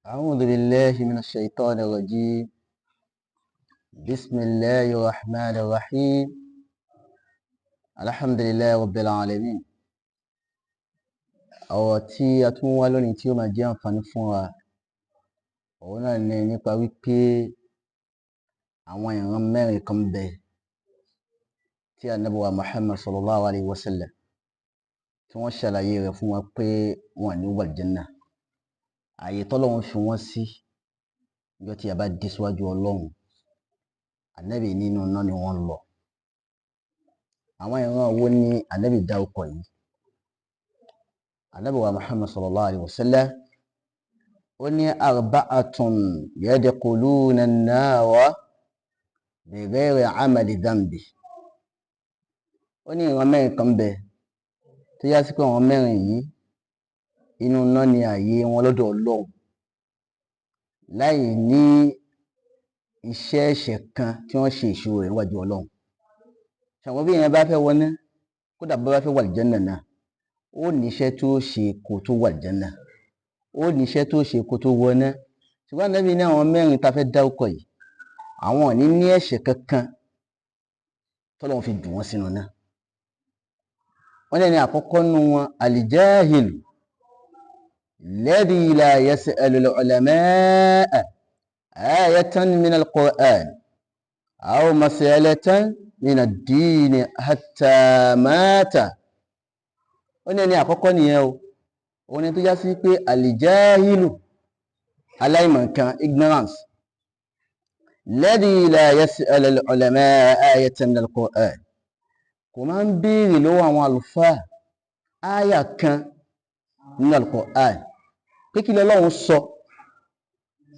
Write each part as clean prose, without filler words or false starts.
أعوذ بالله من الشيطان الرجيم. بسم الله الرحمن الرحيم. الحمد لله رب العالمين. Ọ̀rọ̀ tí a tún wá lónìí tí ó máa jẹ́ àǹfààní fún wa, òun náà ni nípa wípé àwọn ìran mẹ́rin kan ń bẹ tí Ànábì wa Muhammad sallallahu alayhi wa sallam tí wọ́n ṣàlàyé rẹ̀ fún wa pé wọn ò ní wọ àlùjánnà. Ààyè tọ́lọ́run fi wọ́n sí níjọ́ tí a bá dé síwájú Ọlọ́run, Ànábì nínú iná ni wọ́n ń lọ. Àwọn ìran wo ni Ànábì dárúkọ yìí? Ànábì wa Muhammad sallallahu alayhi wa sallam ó ní arba'atun yadkhuluna an-nara bighayri amali dhanbi. Ó ní ìran mẹ́rin kan bẹ tó já sí pé àwọn mẹ́rin yìí, inú iná ni ààyè wọn lọ́dọ̀ Ọlọ́run, láì ní iṣẹ́ ẹ̀ṣẹ̀ kan tí wọ́n ṣe ìṣirò rẹ̀ níwájú Ọlọ́run. Ṣàwọn bí èèyàn bá fẹ́ wọná, kódà bó bá fẹ́ wọ àlùjánnà náà, ó ní iṣẹ́ tó ṣe kó tó wọ àlùjánnà, ó ní iṣẹ́ tó ṣe kó tó wọná. Ṣùgbọ́n Ànábì ní àwọn mẹ́rin tá a fẹ́ dárúkọ yìí, àwọn ò ní ní ẹ̀ṣẹ̀ kankan tọ́lọ́run fi dùn wọ́n sínú iná. Wọ́n ní ẹni àkọ́kọ́ nínú wọn, al-jahilu alladhi la yas'alu al-ulama'a ayatan min al-Qur'an aw mas'alatan min ad-din hatta mata. Ó ní ẹni àkọ́kọ́ nìyẹn o, òun ni tó já sí pé al-jahilu, aláìmọ̀kan, ignorance, alladhi la yas'alu al-ulama'a ayatan min al-Qur'an, kò máa ń béèrè lọ́wọ́ àwọn àlùfáà áyà kan nínú al-Qur'an pé kí lọ́lọ́run sọ.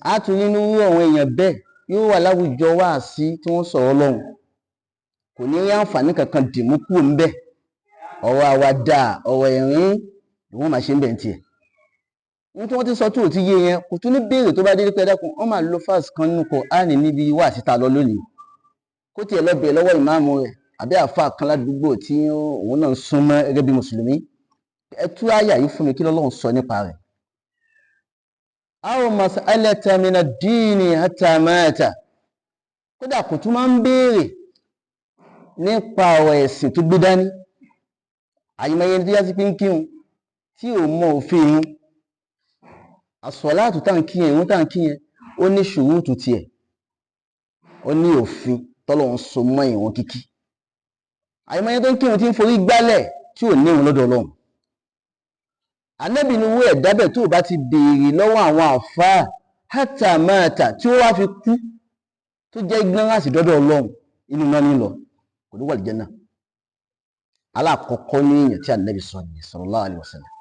Á tún nínú irú àwọn èèyàn bẹ́ẹ̀ yóò wà láwùjọ wáàsí tí wọ́n sọ̀rọ̀ Ọlọ́run, kò ní rí àǹfààní kankan dìmú kúrò ńbẹ̀. Ọ̀rọ̀ àwàdà, ọ̀rọ̀ ẹ̀rín ni wọ́n máa ṣe ń bẹ̀ ń tiẹ̀. Ní tí wọ́n ti sọ tí ò ti yé yẹn, kò tún ní béèrè tó bá dé pé dákun, wọ́n máa lo fáàsì kan nínú Kùránì níbi wáàsí tá a lọ lónìí, kó tiẹ̀ lọ bèèrè lọ́wọ́ ìmáàmù rẹ̀ àbí àáfàá kan ládùúgbò tí òun náà ń súnmọ́ gẹ́gẹ́ bí mùsùlùmí, ẹ tú àyà yìí fún mi, kí lọ́lọ́run sọ nípa rẹ̀. Aw mas'alatan min ad-dini hatta mata. Kódà kò tún máa ń béèrè nípa ọ̀rọ̀ ẹ̀sìn tó gbé dání. Àyìnbáyé ẹni tó yá sí pé ń kírun tí ò mọ òfin irun. Àsọ̀láàtù tá ń kí yẹn, ìrun tá ń kí yẹn, ó ní ṣùrútù tiẹ̀, ó ní òfin tọ́lọ́run so mọ́ ìrun kíkí. Àyìnbáyé tó ń kírun tí ń forí gbálẹ̀ tí ò ní ìrun lọ́dọ̀ Ọlọ́run. Ànábì ní owó ẹ̀dá bẹ́ẹ̀ tó o bá ti béèrè lọ́wọ́ àwọn àfáà hatta mata, tí ó wá fi kú tó jẹ́ ignorance dọ́dọ̀ Ọlọ́run, inú náà nílọ, kò ní wà àlùjánnà. Alákọ̀ọ́kọ́ ní èèyàn tí Ànábì sọ nìyẹn sallallahu alaihi wasallam.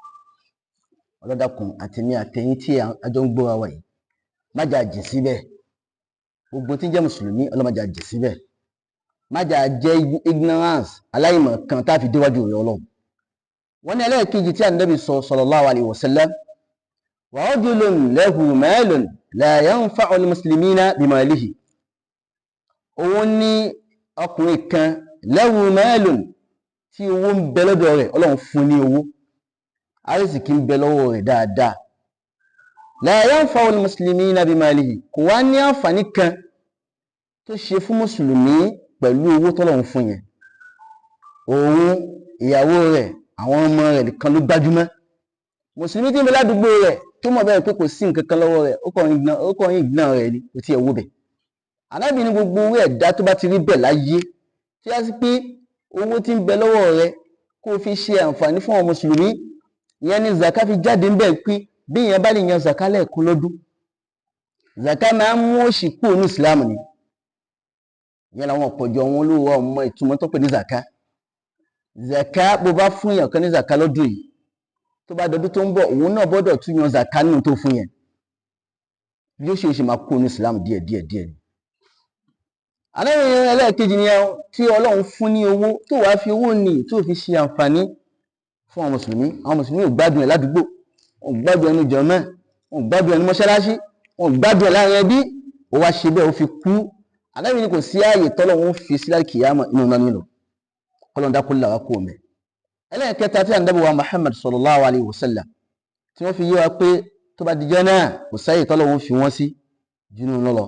Ọlọ́dàkùn àtẹ̀mí àtẹ̀yìn tí a jọ ń gbóra wa yìí, má jà jìn síbẹ̀. Gbogbo tí ń jẹ́ mùsùlùmí, Ọlọ́run má jà jìn síbẹ̀. Má jà jẹ́ ignorance, aláìmọ̀ kan tá a fi déwájú rẹ̀ Ọlọ́run. Wọ́n ní ẹlẹ́ẹ̀kejì tí Ànábì sọ sallallahu alaihi wasallam, wa rajulun lahu malun la yanfa'u al-muslimina bimalihi. Òun ní ọkùnrin kan, lahu malun, tí owó ń bẹ lọ́dọ̀ rẹ̀, Ọlọ́run fún ní owó, àrísìkí ń bẹ lọ́wọ́ rẹ̀ dáadáa. La yanfa'u al-muslimina bimalihi, kò wá ní àǹfààní kan tó ṣe fún mùsùlùmí pẹ̀lú owó tọ́lọ́run fún yẹn. Òun, ìyàwó rẹ̀, àwọn ọmọ rẹ̀ nìkan ló gbájúmọ́. Mùsùlùmí tí ń bẹ ládùúgbò rẹ̀ tó mọ̀ bẹ́ẹ̀ pé kò sí nǹkan kan lọ́wọ́ rẹ̀, ó kàn ń ignore rẹ̀ ni, kò tiẹ̀ wó bẹ̀. Ànábì ní gbogbo owó ẹ̀dá tó bá ti rí bẹ̀ láyé, tí a sì pé owó tí ń bẹ lọ́wọ́ rẹ̀ kó o fi ṣe àǹfààní fún àwọn mùsùlùmí, ìyẹn ni zaka fi jáde ń bẹ̀ pé bí èèyàn bá lè yan zaka lẹ́ẹ̀kan lọ́dún, zaka máa ń mú òṣì kúrò ní ìsìlámù ni. Ìyẹn làwọn ọ̀pọ̀jọ wọn olówó ọmọ ìtumọ̀ tó pè ní zaka. Zaka, bó bá fún èèyàn kan ní zaka lọ́dún yìí, tó bá dọdún tó ń bọ̀, òun náà gbọ́dọ̀ tún yan zaka nínú tó fún yẹn. Bí ó ṣe ṣe máa kúrò ní ìsìlámù díẹ̀ díẹ̀ díẹ̀ ni. Ànábì ẹlẹ́ẹ̀kejì ni tí Ọlọ́run fún ní owó tó wàá fi owó ní tó fi ṣe àǹfààní fún àwọn mùsùlùmí. Àwọn mùsùlùmí ò gbádùn ẹ̀ ládùúgbò, wọn ò gbádùn ẹnu jọ̀mọ́, wọn ò gbádùn ẹnu mọ́ṣáláṣí, wọn ò gbádùn ẹ̀ láàrin ẹbí. Ó wá ṣe bẹ́ẹ̀, ó fi kú. Ànábì ní kò sí ààyè tọ́lọ́run fi sílẹ̀ kìyàmọ̀, inú náà nílò. Kọ́lọ́n dákú làwá kú omi. Ẹlẹ́ẹ̀kẹta tí Ànábì wa Muhammad sallallahu alayhi wa sallam tí wọ́n fi yé wa pé Tó bá dijọ́ náà, kò sáyè tọ́lọ́hún fi wọ́n sí jùnú lọ́lọ́.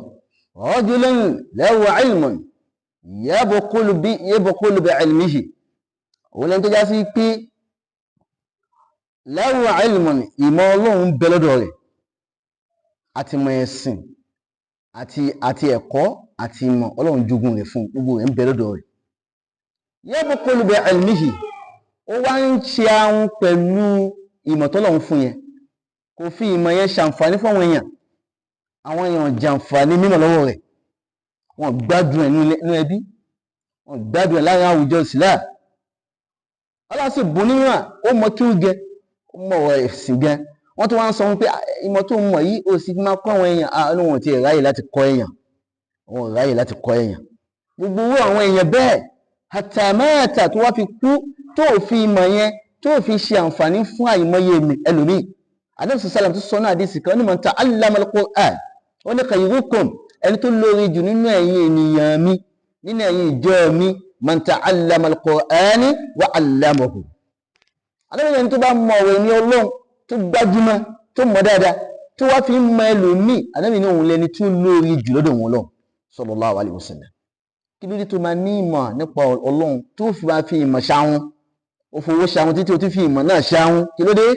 Rajulun lahu ilmun yabkhulu bi ilmihi. Òun lẹ́ni tó já sí pé lahu ilmun, ìmọ̀ Ọlọ́run bẹ lọ́dọ̀ rẹ̀, àti ìmọ̀ ẹ̀sìn àti ẹ̀kọ́ àti ìmọ̀ Ọlọ́run jogún rẹ̀ fún, gbogbo rẹ̀ ń bẹ lọ́dọ̀ rẹ̀. Yabkhulu bi ilmihi, ó wá ń ṣe ahun pẹ̀lú ìmọ̀ tọ́lọ́run fún yẹn, kò fi ìmọ̀ yẹn ṣàǹfààní fún àwọn èèyàn. Àwọn èèyàn jàǹfààní mímọ̀ lọ́wọ́ rẹ̀, wọ́n gbádùn ẹ̀ nínú ẹbí, wọ́n gbádùn ẹ̀ láàrin àwùjọ Islam. Ọlọ́run sì bùn níwọ̀n, ó mọ kí ó gẹ, ó mọ ọ̀rọ̀ ẹ̀sìn gan. Wọ́n tún wá ń sọ wọn pé ìmọ̀ tó ń mọ̀ yìí ó sì máa kọ́ àwọn èèyàn. Àwọn ohun tí ráyè láti kọ́ èèyàn, wọn ò ráyè láti kọ́ èèyàn. Gbogbo owó àwọn èèyàn bẹ́ẹ̀ àtàmẹ́ẹ̀tà tó wá fi kú, tó fi ìmọ̀ yẹn tó fi ṣe àǹfààní fún àìmọye ẹlòmíì. Ànábì sàlám tó sọ náà àdìsí kan ní man ta'allama al-Qur'an, ó ní khayrukum, ẹni tó lóore jù nínú ẹ̀yin ènìyàn mi, nínú ẹ̀yin ìjọ mi, man ta'allama al-Qur'an wa 'allamahu. Ànábì ẹni tó bá mọ ọ̀rọ̀ ẹni Ọlọ́run tó gbájúmọ́, tó mọ̀ dáadáa, tó wá fi ń mọ ẹlòmíì, Ànábì ní òun lẹni tó lóore jù lọ́dọ̀ wọn lọ sallallahu alaihi wasallam. Kí ló dé tó máa ní ìmọ̀ nípa Ọlọ́run tó fi máa fi ìmọ̀ ṣahun? Ó fowó ṣahun títí ó ti fi ìmọ̀ náà ṣahun, kí ló dé?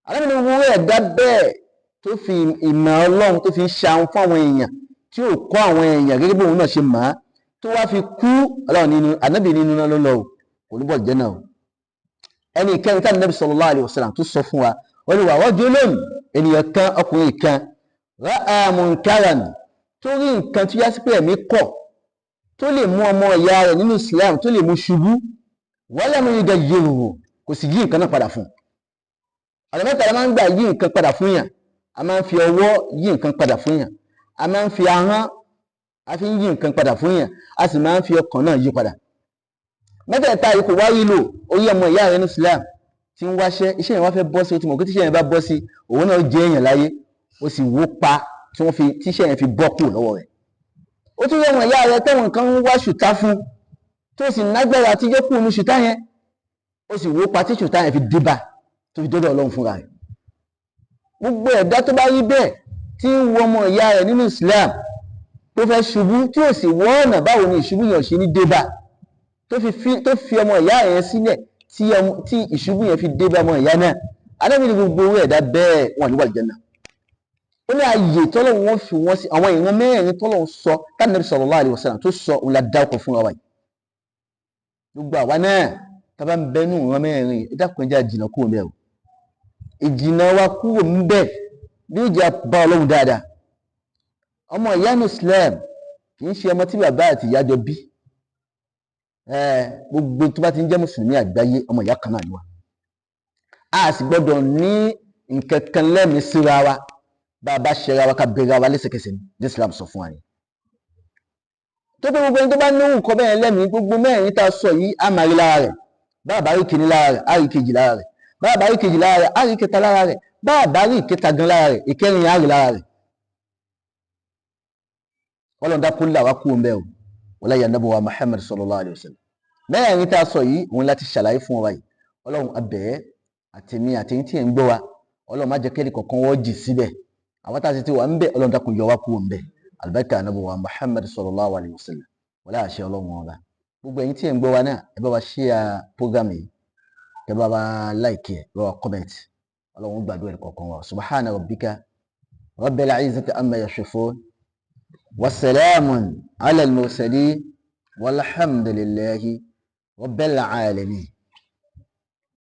Ànábì ní owó ẹ̀dá bẹ́ẹ̀ tó fi ìmọ̀ Ọlọ́run tó fi ń ṣahun fún àwọn èèyàn, tí ò kọ́ àwọn èèyàn gẹ́gẹ́ bí òun náà ṣe mọ̀ á, tó wá fi kú, Ọlọ́run nínú Ànábì nínú náà ló lọ o, kò ní bọ̀ jẹ́ náà o. Ẹni ìkẹrin tí Ànábì sallallahu alaihi wasallam tó sọ fún wa, wọ́n ní wà rajulun, ènìyàn kan, ọkùnrin kan, ra'a munkaran, tó rí nǹkan tó yá sí pé ẹ̀mí kọ̀, tó lè mú ọmọ ìyá rẹ̀ nínú Islam, tó lè mú ṣubú, walam yughayyirhu, kò sì yí nǹkan náà padà fún un. Ọ̀nà mẹ́ta la máa ń gbà yí nǹkan padà fún yàn. A máa ń fi ọwọ́ yí nǹkan padà fún yàn, a máa ń fi ahọ́n a fi ń yí nǹkan padà fún yàn, a sì máa ń fi ọkàn náà yí padà. Mẹ́tẹ̀ẹ̀ta yìí kò wá rí lò. Orí ọmọ ìyá rẹ̀ ní Islam tí ń wáṣẹ́, iṣẹ́ yẹn wá fẹ́ bọ́ sí, ó ti mọ̀ pé tíṣẹ́ yẹn bá bọ́ sí, òun náà jẹ́ èèyàn láyé, ó sì wó pa tí wọ́n fi tíṣẹ́ yẹn fi bọ́ kù lọ́wọ́ rẹ̀. Ó tún yẹ ọmọ ìyá rẹ̀ tẹ́wọ̀n kan ń wá ṣùtá fún, tó sì nágbára tí yóò kù ní ṣùtá yẹn, ó sì wó pa tí ṣùtá yẹn fi débà, tó fi dọ́dọ̀ Ọlọ́run fúnra rẹ̀. Gbogbo ẹ̀dá tó bá rí bẹ́ẹ̀ tí ń wo ọmọ ìyá rẹ̀ nínú Islam tó fẹ́ ṣubú, tí ò sì wọ́ ọ̀nà báwo ni ìṣubú yẹn ṣe ní débà, tó fi ọmọ ìyá yẹn sílẹ̀ tí ìṣubú yẹn fi débà ọmọ ìyá náà, Ànábì ní gbogbo owó ẹ̀dá bẹ́ẹ̀ wọn ní wà lìjẹ́nà. Ó ní ààyè tọ́lọ́run wọn fi wọ́n sí, àwọn ìran mẹ́rin tọ́lọ́run sọ tánàbí sallallahu alaihi wasallam tó sọ òun la dá ọkọ̀ fúnra wa yìí. Gbogbo àwa náà tá bá ń bẹnu ìran mẹ́rin, ẹ dákun ẹ jẹ́ á jìnnà kúrò ńbẹ̀ o. Ìjìnà wa kúrò ńbẹ̀ bí ó jẹ́ bá Ọlọ́run dáadáa. Ọmọ ìyá ní Islam kì í ṣe ọmọ tí bàbá àti ìyá jọ bí. Gbogbo tó bá ti ń jẹ́ mùsùlùmí àgbáyé, ọmọ ìyá kan náà ni wa. A sì gbọ́dọ̀ ní nǹkan kan lẹ́mìí síra wa. Bá a bá ṣẹra wa, ká bẹ̀rẹ̀ wa lẹ́sẹ̀kẹsẹ̀ ní Islam sọ fún wa ni. Tó pé gbogbo ẹni tó bá ní nǹkan bẹ́ẹ̀ lẹ́mìí, gbogbo mẹ́rin tá a sọ yìí á máa rí lára rẹ̀. Bá a bá rí kìíní lára rẹ̀, á rí kejì lára rẹ̀. Bá a bá rí kejì lára rẹ̀, á rí kẹta lára rẹ̀. Bá a bá rí ìkẹta gan lára rẹ̀, ìkẹrin á rí lára rẹ̀. Ọlọ́run dákú là wá kú ọmọ ẹ̀ o. Wọlé yà nàbọ̀ wa Muhammad sallallahu alayhi wa sallam. Mẹ́rin tá a sọ yìí òun láti ṣàlàyé fún wa yìí. Ọlọ́run abẹ́ àtẹ̀mí àtẹ̀yìn tí ẹ̀ ń gbọ́ wa, Ọlọ́run má jẹ́ kẹ́lí kọ̀ọ̀kan wọ́n jì síbẹ̀. Àwọn tá a ti ti wà ń bẹ̀, Ọlọ́run dákun yọ wá kú ọmọ ẹ̀. Àlùbáríkà nàbọ̀ wa Muhammad sallallahu alayhi wa sallam. Wọlé àṣẹ Ọlọ́run ọba. Gbogbo ẹ̀yin tí ẹ̀ ń gbọ́ wa náà, ẹ bá wa share program yìí, ẹ bá wa like ẹ, bá wa comment. Ọlọ́run gbàdúrà ẹ̀ kọ̀ọ̀kan wa. Subhana rabbika rabbil izzati amma yasifun. Wassalamun ala al-mursalin walhamdulillahi rabbil alamin.